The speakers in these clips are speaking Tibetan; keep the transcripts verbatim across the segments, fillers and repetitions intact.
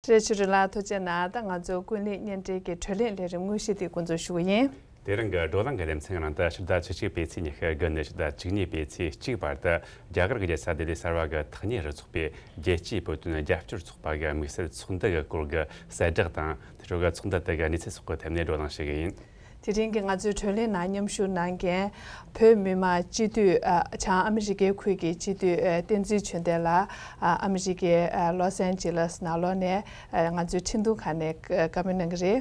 བཀྲ་ཤིས་བདེ་ལེགས། ཐུགས་རྗེ་གནང་། ད་ང་ཚོ་ཀུན་གླེང་བརྙན་འཕྲིན་གྱི་བགྲོ་གླེང་ལས་རིམ་དངོས་གཞི་དེ་འགོ་འཛུགས་ཞུ་གི་ཡིན། དེ་རིང་གི་བགྲོ་གླེང་གི་ལེ་ཚན་ནང་ད་ཕྱི་ཟླ་བཅུ་གཅིག་པའི་ཚེས་ཉི་ཤུ་དགུ་ནས་ཕྱི་ཟླ་བཅུ་གཉིས་པའི་ཚེས་གཅིག་བར་དུ་རྒྱ་གར་གྱི་རྒྱལ་ས་ལྡི་ལི་གསར་བ་གི་ཐག་ཉེ་རུ་ཚོགས་པའི་རྒྱལ་སྤྱིའི་བོད་དོན་རྒྱབ་སྐྱོར་ཚོགས་པ་གི་དམིགས་བསལ་ཚོགས་འདུ་གི་སྐོར་གྱི་གསལ་བསྒྲགས་དང་། དེ་ཚོ་གི་ཚོགས་འདུ་དེ་གི་གནས་ཚུལ་སོགས་ཀྱི་ཐད་ནས་བགྲོ་གླེང་བྱེད་ཀྱི་ཡིན། དེ་རིང་གི་ང་ཚོའི་བགྲོ་གླེང་ནང་མཉམ་ཞུགས་གནང་མཁན་བོད་མི་མང་སྤྱི་འཐུས། ཨ། བྱང་ཨ་མི་རི་ཀའི་ཁུལ་གྱི་སྤྱི་འཐུས། ཨ། བསྟན་འཛིན་ཆོས་ལྡན་ལགས། ཨ། ཨ་མི་རི་ཀའི། ཨ། ལོ་སན་ཇི་ལེས་ནང་ལོགས་ནས། ཨ། ང་ཚོའི་འཕྲིན་ཐུང་ཁང་ནས་བཀའ་མོལ་གནང་གི་རེད།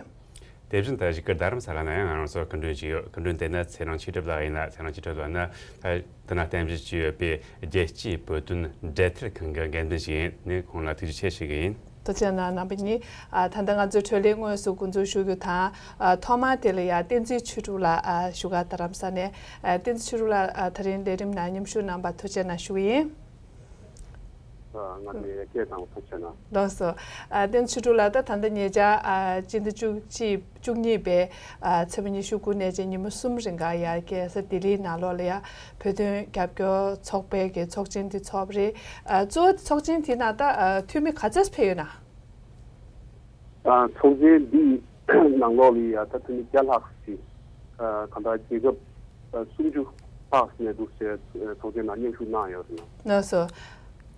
དེ་བཞིན་དུ་གཞིས་ཀ་རྡ་རམ་ས་ལ་ན་ཡང་ང་རང་ཚོ་སྐུ་མགྲོན་ཅིག་ཡོད། སྐུ་མགྲོན་དེ་ནི་ཚེ་རིང་ཆོས་གྲུབ་ལགས་ཡིན་ལ། ཚེ་རིང་ཆོས་གྲུབ་ལགས་ནི་ད་ལྟ་རྟེན་གཞི་བྱས་ཡོད་པའི་རྒྱལ་སྤྱིའི་བོད་དོན་འབྲེལ་མཐུད་ཁང་གི་འགན་འཛིན་ཞིག་ཡིན། ངས་ཁོང་ལ་ཐུགས་རྗེ་ཆེ་ཞུ་གི་ཡིན། ཐུགས་རྗེ་གནང་རྣམ་པ་གཉིས། ཨ། ད་ལྟ་ང་ཚོའི་བགྲོ་གླེང་དངོས་སུ་འགོ་འཛུགས་ཞུ་རྒྱུ་དང་། ཨ། ཐོག་མར་དེ་ལ་ཡང་བསྟན་འཛིན་ཆོས་གྲུབ་ལགས། ཨ། བཞུགས་སྒར་རྡ་རམ་ས་ནས། ཨ། བསྟན་འཛིན་ཆོས་གྲུབ་ལགས། ཨ། ད་རིང་ལས་རིམ་ནང་མཉམ་ཞུགས་གནང་བར་ཐུགས་རྗེ་གནང་ཞུ་གི་ཡིན། ང་ནས་སྐད་བཏང་བ་ཐུགས་རྗེ་གནང་། ལགས་སོ། ཨ། བསྟན་འཛིན་ཆོས་གྲུབ་ལགས། ད་ད་ལྟ་ཉེ་ཆར། ཨ། སྤྱི་ཟླ་བཅུ་གཅིག་བཅུ་གཉིས་པའི། ཨ། ཚེས་པ་ཉི་ཤུ་དགུ་ནས་བྱས་ཉིན་མོ་གསུམ་རིང་ག་ཡ་རྒྱལ་ས་ལྡི་ལིའི་ནང་ལོགས་ལ་ཡ་བོད་དོན་རྒྱབ་སྐྱོར་ཚོགས་པའི་གི་ཚོགས་ཆེན་དེ་ཚོགས་པ་རེད། ཨ། གཙོ་བོ་ཚོགས་ཆེན་དེ་ནང་ད། ཨ། འཐུས་མི་ག་ཚོད་ཕེབས་ཡོད་ན། ཨ། ཚོགས་ཆེན་འདིའི་ནང་ལོགས་ལ་ཡ་ད་འཐུས་མི་བརྒྱ་ལྷག་ཅིག་ཨ། གང་ལྟར་རྒྱལ་ཁབ། ཨ། སུམ་ཅུ་ལྷག་ནས་འདུག་ཟེར། ཨ། ཚོགས་ཆེན་ནང་མཉམ་ཞུགས་གནང་ཡོད་རེད། ལགས་སོ།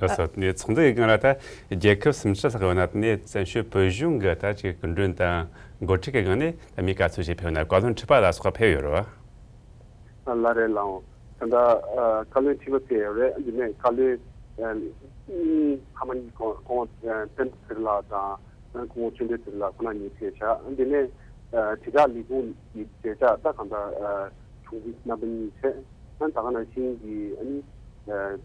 ལགས་སོ། ནས་ཚོགས་འདུ་ཡི་སྒང་ལ་ད་རྒྱལ་ཁབ་སུམ་ཅུ་ལྷག་ཡོད་ན། དེ་ནས་བཙན་བྱོལ་བོད་གཞུང་གི་ད་ཅིག་སྐུ་མགྲོན་དང་འགོ་ཁྲིད་ཀྱི་སྒང་ནས་ད་མི་ག་ཚོད་ཅིག་ཕེབས་ཡོད་ན། བཀའ་བློན་ཁྲི་པ་ལ་སོགས་པ་ཕེབས་ཡོད་རེད་བ། ལགས་རེད་ལགས་འོང་། ད་ལྟ་བཀའ་བློན་ཁྲི་པ་ཕེབས་ཡོད་རེད། འདི་ནས་བཀའ་བློན་ཨ་ནི་ཕ་མ་གཉིས། ཁོང་ཁོང་བསྟན་འཛིན་ཚེ་རིང་ལགས་དང་། ཁོང་ཆོས་ལྡན་ཚེ་རིང་ལགས། ཁོང་རྣམ་གཉིས་ཕེབས་ཤག་འདི་ནས་ཨ་དྲིལ་བསྒྲགས་ལས་ཁུངས་ཀྱི་མཛད་བྱ་ད་གང་ལྟར་ཨ་བྱུང་འདི་རྣམ་པ་གཉིས་བྱས། ཨ་ནི་ད་ག་ནང་བཞིན་གྱི་ཨ་ནི་ཨ་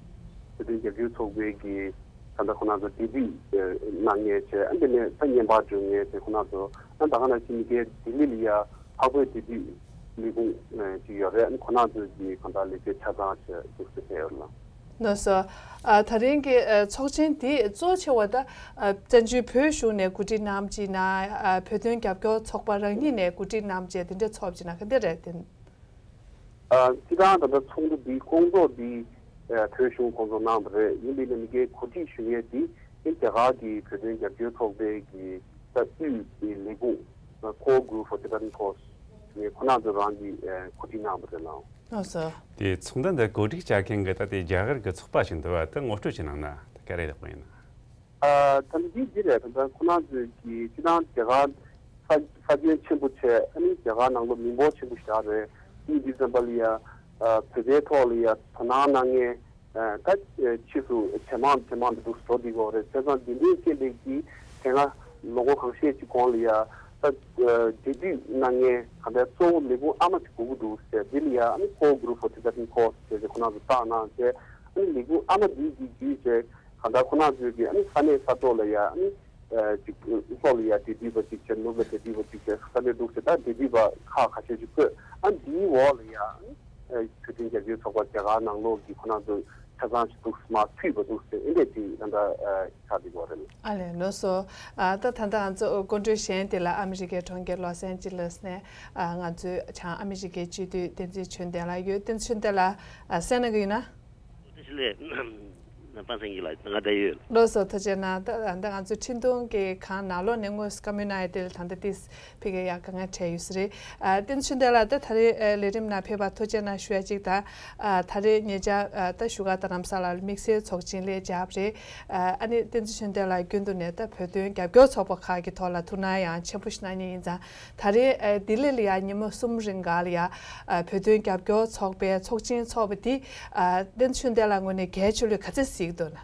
བོད་དོན་རྒྱབ་སྐྱོར་ཚོགས་པའི་གི་ད་ལྟ་ཁོང་རྣམ་ཚོ་འབྲེལ་མཐུད་ཨ་གནང་མཁན་བྱས། ཨ་འདི་ནས་ད་བརྙན་པར་བརྗོད་མཁན་བྱས། ཁོང་རྣམ་ཚོ་ཨ་ད་ག་ནང་བཞིན་མི་སྒེར་ལྡི་ལི་ལ་ཡ་འཕགས་བོད་འབྲེལ་མཐུད་ལས་ཁུངས་ཨ་ཅིག་ཡོད་རེད། ཨ་ནི་ཁོང་རྣམ་ཚོས་ཀྱི་གང་ལྟར་ལས་བྱེད་ཆ་ཚང་བྱས་འདུག་ཟེར་བཤད་ཡོད་ལ། ལགས་སོ། ཨ་ད་རིང་གི་ཨ་ཚོགས་ཆེན་འདི་གཙོ་ཆེ་བ་ད་ཨ་བཙན་བྱོལ་བོད་གཞུང་ནས་གོ་སྒྲིག་གནང་ཅིག་ན། ཨ་བོད་དོན་རྒྱབ་སྐྱོར་ཚོགས་པ་རང་ཉིད་ནས་གོ་སྒྲིག་གནང་ཅིག་དེ་འདྲ་ཚོགས་ཅིག་ན་ག་འདྲ་རེད་དེ། ཨ་སྤྱིར་བཏང་ད་ལྟ་ཚོགས་འདུ་འདི་སྐོང་ཚོགས་འདི་ཨ་བོད་གཞུང་ཁོང་ཚོ་གནང་བ་རེད། ཡིན་པས་ན་མི་སྒེར་གོ་སྒྲིག་ཞུ་མཁན་འདི་ཨ་རྒྱ་གར་གྱི་བོད་དོན་རྒྱབ་སྐྱོར་ཚོགས་པའི་གི་ད་དབུས་ཀྱི་ལས་ཁུངས། Core Group for Tibetan Cause ནས་ཁོ་རང་ཚོ་རང་གིས་ཨ་གོ་སྒྲིག་གནང་བ་རེད་ལགས། ལགས་སོ། དེ་ཚོགས་འདུ་འདི་གོ་སྒྲིག་བྱ་མཁན་གྱི་ད་ལྟའི་རྒྱ་གར་གྱི་ཚོགས་པ་ཞིག་འདུག་བ། དེ་ངོ་སྤྲོད་ཅིག་གནང་ན་ད་ག་རེ་ཡག་པོ་ཡིན་ན། ཨ་ད་འདི་འདི་རེད། ད་ལྟ་ཁོ་རང་ཚོས་ཀྱི་སྤྱིར་བཏང་རྒྱ་གར་ས་ས་ཁྱོན་ཆེན་པོ་བྱས། ཨ་ནི་རྒྱ་གར་ནང་ལོགས་མི་འབོར་ཆེན་པོ་ཞིག་རེད། ཨ་ནི་འདི་ཙམ་པ་ལ་ཡ་ཨ་བོད་པའི་ཐོག་ལ་ཡ་དོ་སྣང་གནང་མཁན་ཨ་ད་ཕྱིས་སུ་ཇེ་མང་ཇེ་མང་དུ་འགྲོ་བསྡད་ཡོད་རེད། བྱས་ཙང་འདི་འདྲའི་རྐྱེན་པས་ཀྱི་དེ་སྔ་ལོ་ངོ་གང་ཤེས་ཅིག་གོང་ལ་ཡ་ད་འབྲེལ་མཐུད་གནང་མཁན་ག་འདྲ་གཙོ་བོ་ལས་ཁུངས་ཨ་མ་ཅིག་དགོས་ཀྱི་འདུག་ཟེར། འདི་ལ་ཡ་ཨ་ནི་Core Group for Tibetan Cause ཟེར་ཏེ་ཁོ་རང་ཚོ་བཏགས་གནང་བྱས། ཨ་ནི་ལས་ཁུངས་ཨ་མ་འདི་གི་བརྒྱུད་བྱས་གང་ལྟར་ཁོ་རང་ཚོས་ཀྱི་ཨ་ནི་ས་གནས་ས་ཐོག་ལ་ཡ་ཨ་ནི་ཨ་ཅིག་ལྷོ་ལ་ཡ་འབྲེལ་མཐུད་པ་ཅིག་བྱས། ནུབ་ལ་འབྲེལ་མཐུད་པ་ཅིག་བྱས། ས་གནས་འདུག་ཟེར། ད་འབྲེལ་མཐུད་པ་ཁག་ཁ་ཤས་ཅིག་བསྐོས། ཨ་འདིའི་འོག་ལ་ཡ་ཨ་ནི་ཨ་བོད་དོན་རྒྱབ་སྐྱོར་ཚོགས་པ་རྒྱ་གར་ནང་ལོགས་ཀྱི་ཁོ་རང་ཚོ་ཆ་ཚང་ཞིག་འདུག་མ་ཚུད་པ་འདུག་ཟེར། ཨེ་འདྲས་ཅིག་ད་ལྟ་ཨ་ཆགས་བསྡད་ཡོད་རེད། ཨ་ལས། ལགས་སོ། ཨ་ད་ད་ལྟ་ང་ཚོ་སྐུ་མགྲོན་གཞན་དེ་ལ་ཨ་མི་རི་ཀའི་གྲོང་ཁྱེར་ལོ་སན་ཇི་ལེས་ནས་ཨ་ང་ཚོའི་བྱང་ཨ་མི་རི་ཀའི་སྤྱི་འཐུས་བསྟན་འཛིན་ཆོས་ལྡན་ལགས་ཡོད། བསྟན་འཛིན་ཆོས་ལྡན་ལགས། ཨ་གསན་གནང་གི་ཡོད་ན། བཀྲ་ཤིས་བདེ་ལེགས། པ་སངས་སྐྱིད་ལགས། ང་ད་ཡོད། ལགས་སོ། ཐུགས་རྗེ་གནང་། ད་ད་ང་ཚོའི་འཕྲིན་ཐུང་གི་ཁང་ནང་ལོགས་ནས་དངོས་སུ་བཀའ་མོལ་གནང་ཡ་དེ་ལ་ད་ལྟ་ཏིས་ཕི་གེ་ཡག་དཀའ་ངལ་འཕྲད་ཡོད་ས་རེད། ཨ་བསྟན་འཛིན་ཆོས་ལྡན་ལགས། ད་ད་རེས་ཨ་ལས་རིམ་ནང་ཕེབས་པར་ཐུགས་རྗེ་གནང་ཞུ་ཡ་གཅིག་དང་། ཨ་ད་རེས་ཉེ་ཆར་ཨ་ད་བཞུགས་སྒར་རྡ་རམ་ས་ལ་ལ་དམིགས་བསལ་ཚོགས་ཆེན་སླེབས་བྱས་པ་རེད། ཨ་ཨ་ནི་བསྟན་འཛིན་ཆོས་ལྡན་ལགས་རྒྱུན་དུ་ནས་ད་བོད་དོན་རྒྱབ་སྐྱོར་ཚོགས་པ་ཁག་གི་ཐོག་ལ་ཐུགས་སྣང་ཡང་ཆེན་པོ་ཞིག་གནང་མཁན་ཡིན་ཙང་། ད་རེས་ཨ་ལྡི་ལི་ལ་ཡ་ཉིན་མོ་གསུམ་རིང་ག་ལ་ཡ་ཨ་བོད་དོན་རྒྱབ་སྐྱོར་ཚོགས་པའི་ཚོགས་ཆེན་ཚོགས་པ་འདི་ཨ་བསྟན་འཛིན་ཆོས་ལྡན་ལགས་ངོས་ནས་གལ་ཆེ་ལོས་ག་ཚད་གཟིགས་འདུག་ན།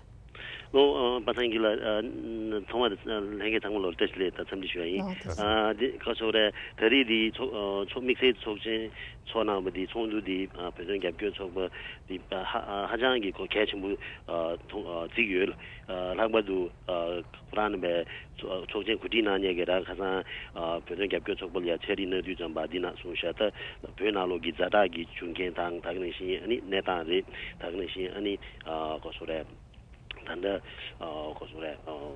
ལོ། ཨ་པ་སངས་སྐྱིད་ལགས། ཨ་ཚང་མ་ལྷན་རྒྱས་ཚང་མ་ལོ་བཀྲ་ཤིས་བདེ་ལེགས་དང་འཚམས་འདྲི་ཞུ་བ་ཡིན། ཨ་འདི་ག་སོགས་རེད། ད་རེས་འདི་ཚོགས་ཨ་ཚོགས་དམིགས་བསལ་ཚོགས་ཆེན་ཚོགས་གནང་བ་འདི། ཚོགས་འདུ་འདི་ཨ་བོད་དོན་རྒྱབ་སྐྱོར་ཚོགས་པ་འདི་ཨ་ཧ་ཨ་ཧ་ཅང་གི་གོ་གལ་ཆེན་པོ་ཨ་མཐོང་ཨ་བརྩི་གི་ཡོད། ཨ་ལྷག་པར་དུ་ཨ་ཁོ་རང་རྣམ་པའི་ཚོགས་ཚོགས་ཆེན་གོ་སྒྲིག་གནང་མཁན་གྱི་རང་ཁ་སང་ཨ་བོད་དོན་རྒྱབ་སྐྱོར་ཚོགས་པ་ལ་ཡ་ཕྱག་བྲིས་གནང་དུས་ཙམ་པ་འདི་ནང་གསུངས་བཞག་ད་བོད་ནང་ལོགས་ཀྱི་ཛ་དྲག་གི་བྱུང་རྐྱེན་དང་། ད་ག་ནང་བཞིན་ཨ་ནི་གནས་སྟངས་རེད། ད་ག་ནང་བཞིན་ཨ་ནི་ཨ་ག་སོགས་རེད། ད་ལྟ་ཨ་ག་སོགས་རེད། ཨ་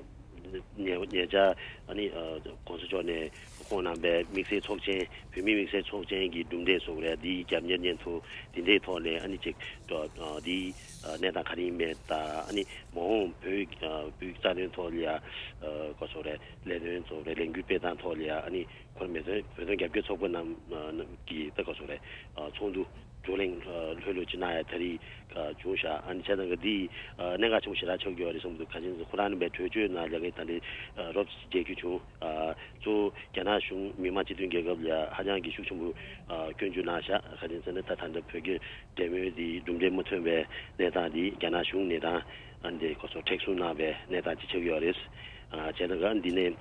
ཉེ་ཉེ་ཆར་ཨ་ནི་ཨ་༸གོང་ས་མཆོག་ནས་ཁོང་རྣམ་པའི་དམིགས་བསལ་ཚོགས་ཆེན། བོད་མིའི་དམིགས་བསལ་ཚོགས་ཆེན་གྱི་གྲུབ་འབྲས་སོགས་རེད། འདིའི་རྒྱབ་གཉེར་སྙན་ཐོ་འདི་འདྲའི་ཐོག་ནས་ཨ་ནི་ཅིག་ཨ་འདིའི་ཨ་གནས་སྟངས་ག་རེ་ཡིན་མིན་དང་། ཨ་ནི་མ་འོངས་བོད་ཨ་བོད་རྩ་དོན་ཐོག་ལ་ཡ་ཨ་ག་ཚོད་རེད། ལས་དོན་ཚོགས་རེད། ལས་འགུལ་སྤེལ་སྟངས་ཐོག་ལ་ཡ་ཨ་ནི་ཁོ་རང་མི་དོན་བོད་དོན་རྒྱབ་སྐྱོར་ཚོགས་པ་རྣམས་ཨ་གི་ད་ག་ཚོད་རེད། ཨ་ཚོགས་འདུ་བགྲོ་གླེང་ཨ་ལྷོད་ལྷོད་ཅིག་གནང་ཡ་ད་རེས་ཨ་བྱུང་ཤག་ཨ་ནི་བྱས་ཙང་གི་འདི་ཨ་གནད་འགག་ཆེན་པོ་ཞེ་དྲག་ཆགས་ཀྱི་ཡོད་རེད་བསམ་འདུག་ག་ཅིག་ཁོ་རང་ནི་བའི་གྲོས་ཆོད་ནང་ལ་ངས་ད་ལྟ་ཨ་རོབ་ཙམ་མཇལ་རྒྱུ་བྱུང་། ཨ་གཙོ་བོ་རྒྱ་ནག་གཞུང་མི་དམངས་སྤྱི་མཐུན་རྒྱལ་ཁབ་ལ་ཧ་ཅང་གི་ཤུགས་ཆེན་པོ་ཨ་སྐྱོན་བརྗོད་གནང་ཤག་ག་ཅིག་ཟེར་ན་ད་ད་ལྟ་བོད་རྒྱའི་འབྲེལ་མོལ་འདི་གྲུབ་འབྲས་མ་ཐོན་པའི་གནས་སྟངས་འདི་རྒྱ་ནག་གཞུང་ནས་དང་ཨ་འདི་ཁོ་ཚོ་མཁྲེགས་བཟུང་གནང་བའི་གནས་སྟངས་ཅིག་ཆགས་ཀྱི་ཡོད་རེད། ཨ་བྱས་ཙང་གི་ཨ་འདི་ནས།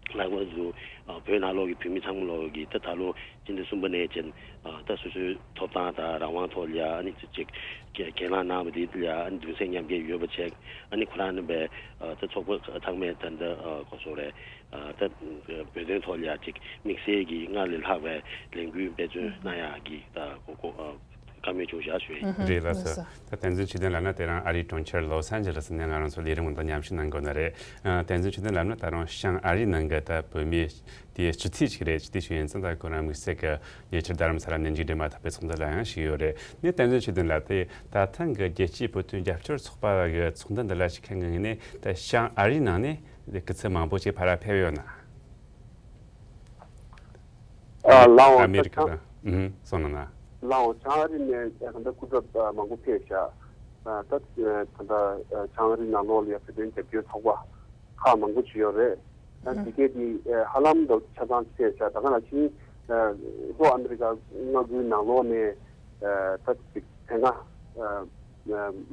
ལྷག་པར་དུ་ཨ་བོད་ནང་ལོགས་ཀྱི་བོད་མི་ཚང་མ་ལོགས་ཀྱིས་ད་ད་ལོ་སྤྱི་ཟླ་གསུམ་པ་ནས་བྱས་ཨ་ད་སོ་སོའི་ཐོབ་ཐང་དང་རང་དབང་ཐོག་ལ་ཡ་ཨ་ནི་ཅིག་གྱེན་ལངས་གནང་བ་དེ་ལ་ཡ་ཨ་ནི་གདུང་སེམས་མཉམ་སྐྱེད་ཡོད་པ་བྱས། ཨ་ནི་ཁོ་རང་རྣམ་པས་ཨ་ད་ཚོགས་པ་ཚང་མས་ད་ད་ཨ་གོ་སོང་རེད། ཨ་ད་བོད་དོན་ཐོག་ལ་ཡ་ཅིག་དམིགས་བསལ་གྱི་སྔར་ལས་ལྷག་པའི་ལས་འགུལ་འབད་བརྩོན་གནང་ཡག་གི་ད་གོ་གོ་ཨ། བཀའ་མོལ་བྱུང་བཞག་ཞུ་ཡིན། རེད་ལགས་སོ། ད་བསྟན་འཛིན་ཆོས་ལྡན་ལགས་ནི་དེ་རིང་ཨ་རིའི་གྲོང་ཁྱེར་ལོ་སན་ཇེ་ལི་སི་ནས་ང་རང་ཚོ་ལས་རིམ་འདི་མཉམ་ཞུགས་གནང་གི་ཡོད་ནི་རེད། ཨ་བསྟན་འཛིན་ཆོས་ལྡན་ལགས་ནི་ད་རུང་བྱང་ཨ་རིའི་ནང་གི་ད་བོད་མིའི་དེའི་སྤྱི་འཐུས་ཅིག་རེད། ཅི་སྟེ་ཞུ་ཡིན་ཙང་ད་ཁོ་རང་དམིགས་བསལ་གྱི་ཉེ་ཆར་རྡ་རམ་ས་ལ་ནས་མཇུག་སྒྲིལ་མ་ཐུབ་པའི་ཚོགས་འདུ་ལ་ཡང་ཞུགས་ཡོད་རེད། ནས་བསྟན་འཛིན་ཆོས་ལྡན་ལགས་དེ་ད་ཐེངས་ཀྱི་རྒྱལ་སྤྱིའི་བོད་དོན་རྒྱབ་སྐྱོར་ཚོགས་པ་གི་ཚོགས་འདུ་འདི་ལ་ཞུགས་མཁན་གྱི་ངོས་ནས་ད་བྱང་ཨ་རིའི་ནང་ནས་སྐུ་ཚབ་མང་པོ་ཅིག་ཕར་ཕེབས་ཡོད་ན། ཨ་ལའོ། ཨ་མི་རི་ཀ་དང་། ཨུ་ཧུམ། སོང་ན་ན། ལའོ། བྱང་ཨ་རི་ནས་ད་ལྟ་སྐུ་ཚབ་མང་པོ་ཕེབས་ཤག་ཨ་ད་ད་ལྟ་བྱང་ཨ་རི་ནང་ལོགས་ལ་ཡ་བོད་དོན་རྒྱབ་སྐྱོར་ཚོགས་པ་ཁག་མང་པོ་ཅིག་ཡོད་རེད། ད་འདི་གས་འདི་ཧ་ལམ་ད་ཆ་ཚང་ཕེབས་ཤག་ད་ག་ནང་བཞིན་ལྷོ་ཨ་མི་རི་ཀ་མངའ་ཁུལ་ནང་ལོགས་ནས་ད་ཅིག་དེ་སྔ་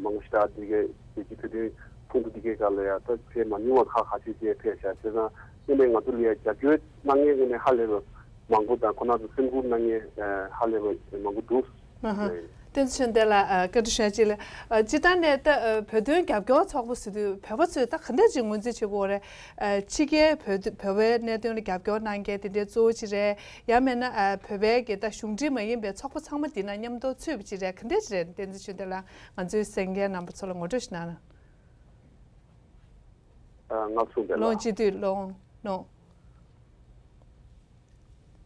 མང་པོ་ཞིག་ད་འདི་གས་རྒྱལ་སྤྱིའི་བོད་དོན་ཚོགས་འདུ་འདི་གས་སྒང་ལ་ཡ་ད་ཕེབས་མ་མྱོང་བ་ཁག་ཁ་ཤས་ཅིག་ཕེབས་ཤག་བྱས་ཙང་དངོས་གནས་ང་ཚོ་ལ་ཡ་རྒྱབ་སྐྱོར་གནང་མཁན་དངོས་གནས་ཧ་ལས་པ་མང་པོ་དང་། ཁོ་རང་ཚོ་སེམས་ཁུར་གནང་མཁན་ཧ་ལས་པ་མང་པོ་འདུག་ཨ་ཧ། བསྟན་འཛིན་ཆོས་ལྡན་ལགས། ཨ་བཀའ་དྲིན་ཆེ་ལགས། ཨ་སྤྱིར་བཏང་ནས་ད་ཨ་བོད་དོན་རྒྱབ་སྐྱོར་ཚོགས་པ་ཟེར་དུས་བོད་པ་ཚོས་ད་ག་འདྲ་ཅིག་ངོས་འཛིན་བྱེད་དགོས་རེད། ཨ་ཕྱི་རྒྱལ་བོད་བོད་པའི་གནད་དོན་ལ་རྒྱབ་སྐྱོར་གནང་མཁན་དེ་འདྲའི་གཙོ་བོ་ཅིག་རེད། ཡང་མིན་ན་ཨ་བོད་པའི་གི་ད་གཞུང་འབྲེལ་མ་ཡིན་པའི་ཚོགས་པ་ཚང་མ་འདི་ན་མཉམ་དུ་ཚུད་པ་ཅིག་རེད། ག་འདྲ་ཅིག་རེད། བསྟན་འཛིན་ཆོས་ལྡན་ལགས། ང་ཚོའི་གསན་མཁན་རྣམ་པ་ཚོ་ལ་ངོ་སྤྲོད་ཞིག་གནང་ན། ཨ་མངའ་གསུམ་པའི་ལོ་ལ། སྤྱི་འཐུས་ལོ་ངོ་ལོ།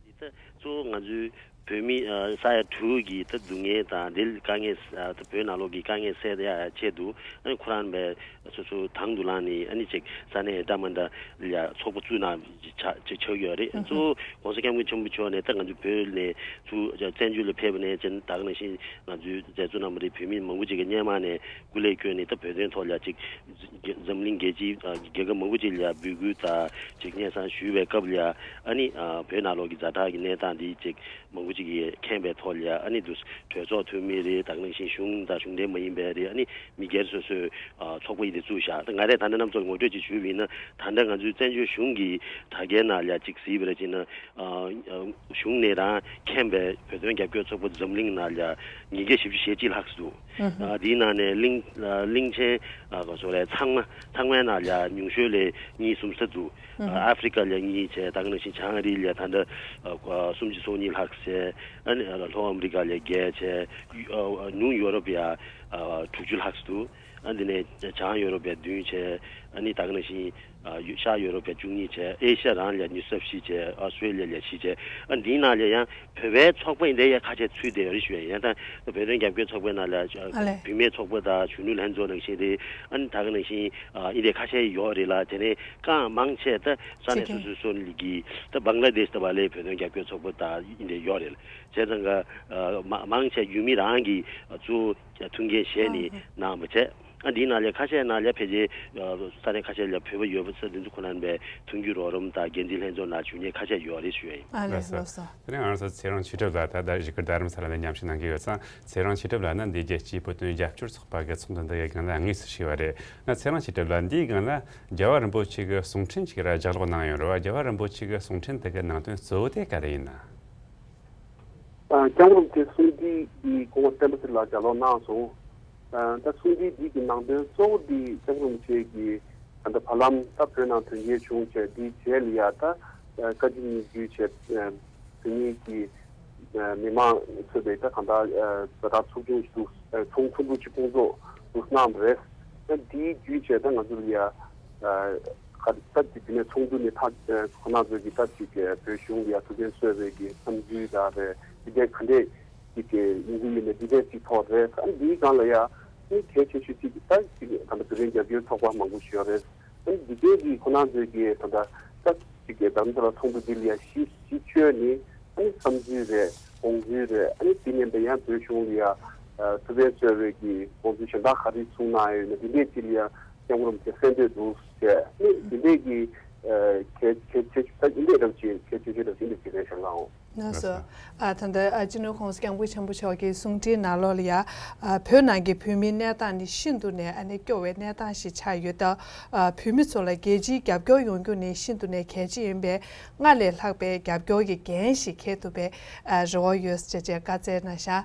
འདི་ད་གཙོ་བོ་ང་ཚོའི་བོད་མི་ཨ་ས་ཡ་དྲུག་གི་ད་སྡུག་བསྔལ་དང་འདི་དཀའ་ངལ་ཨ་ད་བོད་ནང་ལོགས་ཀྱི་དཀའ་ངལ་སེལ་ཡ་ཆེད་དུ་ཨ་ནི་ཁོ་རང་པའི་སོ་སོ་དང་དུ་བླངས་ནས་ཨ་ནི་ཅིག་ས་གནས་འདྲ་མི་འདྲ་ལ་ཚོགས་པ་བཙུགས་གནང་ཅིག་ཆགས་ཅིག་ཆགས་ཡོད་རེད། ཨ་གཙོ་བོ་༸གོང་ས་༸སྐྱབས་མགོན་ཆེན་པོ་མཆོག་ནས་ད་ང་ཚོ་བོད་ནས་ཚུར་བཙན་བྱོལ་ལ་ཕེབས་པ་ནས་ཅིག་ད་ག་ནང་བཞིན་ང་ཚོའི་མཛད་གཙོ་རྣམ་པ་རེད། བོད་མི་མང་པོ་ཅིག་གིས་སྔོན་མ་ནས་སྐུ་ལས་བསྐྱོན་ནས་ད་བོད་དོན་ཐོག་ལ་ཅིག་འཛམ་གླིང་རྒྱལ་སྤྱི་ཨ་རྒྱལ་ཁབ་མང་པོ་ཅིག་ལ་འབོད་སྐུལ་དང་ཅིག་སྙན་སེང་ཞུས་པའི་སྐབས་ལ་ཨ་ནི་ཨ་བོད་ནང་ལོགས་ཀྱི་ཛ་དྲག་གི་གནས་སྟངས་འདི་ཅིག་མང་པོ་ཅིག་གིས་མཁྱེན་པའི་ཐོག་ལ་ཨ་ནི་འདུག་གྲོས་ཚོགས་འཐུས་མི་རེད། ད་ག་ནང་བཞིན་གཞུང་དང་གཞུང་འབྲེལ་མ་ཡིན་པའི་རེད། ཨ་ནི་མི་སྒེར་སོ་སོའི་ཨ་ཚོགས་པ་ཡིན་དེ་བཙུགས་བཞག་ད་ང་རས་ད་ལྟ་རྣམ་ཚོར་ངོ་སྤྲོད་ཅིག་ཞུས་པ་ཡིན་ན། ད་ལྟ་ང་ཚོའི་བཙན་བྱོལ་གཞུང་གི་དྲ་རྒྱའི་ནང་ལ་ཅིག་གཟིགས་པ་རེད་ཅེ་ན། ཨ་ཨ་གཞུང་ནས་རང་མཁྱེན་པའི་བོད་དོན་རྒྱབ་སྐྱོར་ཚོགས་པ་འཛམ་གླིང་ནང་ལ་ཉིས་བརྒྱ་བཞི་བཅུ་ཞེ་གཅིག་ལྷག་འདུག་ཨ་དེའི་ནང་ནས་གླིང་ཨ་གླིང་ཆེན་ཨ་ག་ཚོད་རེད། ཚང་མ་ཚང་མའི་ནང་ལ་ཉུང་ཤོས་ལ་གཉིས་གསུམ་ཙམ་འདུག་ཨ་ཨ་ཧྥེ་རི་ཀ་ལ་གཉིས་བྱས། ད་ག་ནང་བཞིན་བྱང་ཨ་རི་ལ་ད་ལྟ་ཨ་སུམ་ཅུ་སོ་གཉིས་ལྷག་བྱས། ཨ་ནི་ཨ་ལྷོ་ཨ་མི་རི་ཀ་ལ་བརྒྱད་བྱས། ཨ་ནུབ་ཡོ་རོབ་ལ་ཨ་དྲུག་ཅུ་ལྷག་འདུག་ཨ་འདི་ནས་བྱང་ཡོ་རོབ་པའི་བདུན་བྱས། ཨ་ནི་ད་ག་ནང་བཞིན་ཨ་ཤར་ཡོ་རོབ་པའི་བཅུ་གཉིས་བྱས། ཨེ་ཤ་ཡ་རང་ལ་ཉི་ཤུ་རྩ་བཞི་བྱས། ཨོ་སི་ཊྲེ་ལི་ཡ་ལ་བཞི་བྱས། ཨ་འདིའི་ནང་ལ་ཡང་བོད་པའི་ཚོགས་པ་འདི་ཡང་ཁ་ཤས་ཚུད་བསྡད་ཡོད་རེད་ཞུ་ཡ་ཡིན། ཡང་ད་བོད་དོན་རྒྱབ་སྐྱོར་ཚོགས་པའི་ནང་ལ་ཨ་ལས། བུད་མེད་ཚོགས་པ་དང་གཞོན་ནུ་ལྷན་ཚོགས་ནང་བཞིན་རེད། ཨ་ནི་ད་ག་ནང་བཞིན་ཨ་འདི་ཁ་ཤས་ཡོད་རེད་ལ། དེ་ནས་གང་མང་ཆེ་ད་ས་གནས་སོ་སོ་སོ་ནས་ཀྱི་ད་བང་ལ་དེཤ་ད་བ་ལའི་བོད་དོན་རྒྱབ་སྐྱོར་ཚོགས་པ་དང་འདི་འདྲ་ཡོད་རེད། བྱས་ཙང་ག་ཨ་མ་མང་ཆེ་ཡུལ་མི་རང་གི་ཨ་གཙོ་བོ་མཐུན་རྐྱེན་བཞེས་ནས་གནང་བ་བྱས། ཨ་འདིའི་ནང་ལ་ཁ་ཤས་ནང་ལ་ཕལ་ཆེར་ཨ་ས་གནས་ཁ་ཤས་ལ་བོད་པ་ཡོད་པ་ཚོ་འདི་ཚོ་ཁོ་རང་པའི་མཐུན་འགྱུར་རོགས་རམ་དང་འགན་འཛིན་ལྷན་ཚོགས་ནང་བྱུང་མཁན་ཁ་ཤས་ཡོད་རེད་ཞུ་ཡ་ཡིན། ཨ་ལས། ལགས་སོ། ལགས་སོ། དེ་རིང་ང་རང་ཚོ་ཚེ་རིང་ཆོས་གྲུབ་ལགས་ད་ལྟ་གཞིས་ཁུལ་རྡ་རམ་ས་ལ་ནས་མཉམ་ཞུགས་གནང་གི་ཡོད་ཙང་། ཚེ་རིང་ཆོས་གྲུབ་ལགས་ནི་འདི་རྒྱལ་སྤྱིའི་བོད་དོན་རྒྱབ་སྐྱོར་ཚོགས་པ་གི་ཚོགས་འདུ་འདི་གའི་སྒང་ལ་དངོས་སུ་ཞུགས་པ་རེད། ང་ཚེ་རིང་ཆོས་གྲུབ་ལགས་འདིའི་སྒང་ལ་རྒྱལ་བ་རིན་པོ་ཆེ་གི་གསུང་འཕྲིན་ཅིག་ར་ལྗགས་ཀློག་གནང་ཡོད་རེད་བ། རྒྱལ་བ་རིན་པོ་ཆེ་གི་གསུང་འཕྲིན་དེ་གི་ནང་དོན་གཙོ་བོ་དེ་ག་རེ་ཡིན་ན། ཨ་སྐྱབས་མགོན་རིན་པོ་ཆེ་གསུང་འཕྲིན་གྱི་སྐུ་ངོ་བསྟན་པ་ཚེ་རིང་ལགས་ལྗགས་ཀློག་གནང་སོང་། ཨ་ད་གསུང་འཕྲིན་འདི་གི་ནང་དོན་གཙོ་བོ་འདི་སྐྱབས་མགོན་རིན་པོ་ཆེ་གིས་ད་ལྟ་བར་ལམ་ད་བོད་ནང་དོན་རྐྱེན་བྱུང་བྱས་འདི་རྗེས་ལ་ཡ་ད་ཨ་བཀའ་སྤྱི་གཉིས་བརྒྱུད་བྱས་ཨ་བོད་མི་གི་ཨ་མི་མང་ཚོས་པའི་ད་གང་ལྟར་ཨ་ཛ་དྲག་ཚོགས་ཆུང་ཞིག་འདུག་ཨ་ཚོགས་ཚོགས་འདུ་ཅིག་སྐོང་ཚོགས་འདུག་གནང་བ་རེད། ད་འདིའི་བརྒྱུད་བྱས་ད་ང་ཚོ་ལ་ཡ་ཨ་ག་ ད་ཅིག་དེ་ནས་ཚོགས་འདུ་ནས་ཐག་ཁོ་ན་ཚོས་ཀྱི་ད་ཅིག་བོད་གཞུང་ལ་ཡ་ཐུགས་ཕན་གསོས་པའི་གི་བསམ་ཚུལ་དང་རེད། འདི་འདྲའི་ག་འདྲས་ཅིག་ཡིན་གྱི་ཡོད་ན་འདི་འདྲས་ཅིག་ཐོག་རེད། ཨ་ནི་འདིའི་སྒང་ལ་ཡ་ནི་གལ་ཆེ་ཤོས་ཅིག་ད་ཅིག་ད་ལྟ་བོད་རིགས་རྒྱབ་སྐྱོར་ཚོགས་པ་མང་པོ་ཞིག་ཡོད་རེད། ཨ་ནི་འདི་འདྲའི་གི་ཁོ་ན་ཚོས་ཀྱི་ད་ལྟ་ད་ཅིག་གི་ད་ལྟ་ལ་ཚོགས་འདུ་འདི་ལ་ཡ་གཞི་གཞི་བཅོལ་ནས་ཨ་ནི་བསམ་ཚུལ་རེད། དགོངས་ཚུལ་རེད། ཨ་ནི་དེ་མིན་པ་ཡང་བོད་གཞུང་ལ་ཡ་ཐུགས་ཕན་གསོས་པའི་གི་དགོངས་ཚུལ་གཞན་དག་ག་རེ་གསུངས་གནང་ཡོད་ན་འདི་འདྲས་ཅིག་ལ་ཡ་སྐྱབས་མགོན་རིན་པོ་ཆེ་གསན་འདོད་འདུག་ཟེར། ཨ་ནི་འདི་འདྲས་ཀྱི་གལ་གལ་ཆེ་ཤོས་ད་འདི་འདྲས་རབ་ཅིག་གལ་ཆེ་ཤོས་རབ་ཅིག་འདི་ཅིག་རེད་ཤག་ལགས། ལགས་སོ། ཨ་ད་ལྟ་ཨ་སྤྱི་ནོར་༸གོང་ས་༸སྐྱབས་མགོན་ཆེན་པོ་མཆོག་གི་གསུང་འཕྲིན་ནང་ལོགས་ལ་ཡ། ཨ་བོད་ནང་གི་བོད་མིའི་གནས་སྟངས་ནི་ཤིན་ཏུ་ནས་ཨ་ནི་སྐྱོ་བའི་གནས་སྟངས་ཤིག་ཆགས་ཡོད་སྟབས། ཨ་བོད་མི་ཚོ་ལ་རྒྱལ་སྤྱིའི་རྒྱབ་སྐྱོར་ཡོང་རྒྱུ་ནི་ཤིན་ཏུ་ནས་གལ་ཆེ་ཡིན་པས། སྔར་ལས་ལྷག་པའི་རྒྱབ་སྐྱོར་གྱི་འགན་ཞིག་འཁྱེར་ཐུབ་པའི་ཨ་རེ་བ་ཡོད་ཅེས་བཀའ་སྩལ་གནང་ཤག།